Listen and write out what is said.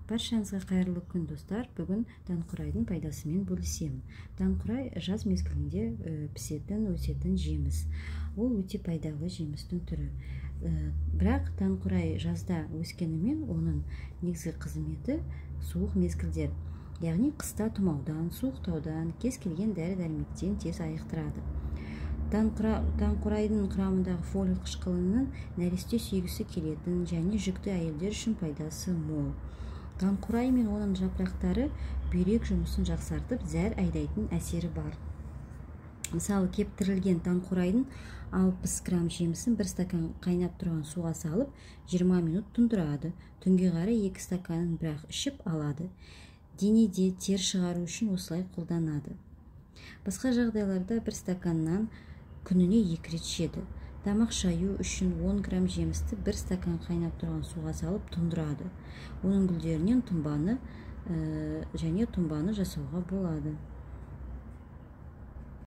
Баршаңызға қайырлы күн, достар! Бүгін таңқурайдың пайдасымен бөлісемін. Таңқурай жаз мезгілінде пісетін, өсетін жеміс. Ол өте пайдалы жемістің түрі. Бірақ таңқурай жазда өскенімен, оның негізгі қызметі суық мезгілдер, яғни қыста тұмаудан, суықтаудан, кез келген дәрі-дәрмектен тез айықтырады. Таңқурайдың құрамындағы фолий қышқылының нәресте сүйгісі келетін және жүкті әйелдер үшін пайдасы мол. Таңқурай мен оның жапырақтары бүйрек жұмысын жақсартып, зәр айдайтын әсері бар. Мысалы, кептірілген таңқурайдың 60 грамм жемісін бір стакан қайнап тұрған суға салып, 20 минут тұндырады. Түнге қарай 2 стаканын бірақ ішіп алады. Денеде тер шығару үшін осылай қолданады. Басқа жағдайларда бір стаканнан күніне 2 рет ішеді. Тамақ шаю үшін 10 грамм жемісті бір стакан қайнап тұрған суға салып тұндырады. Оның гүлдерінен тұнбаны және тұнбаны жасауға болады.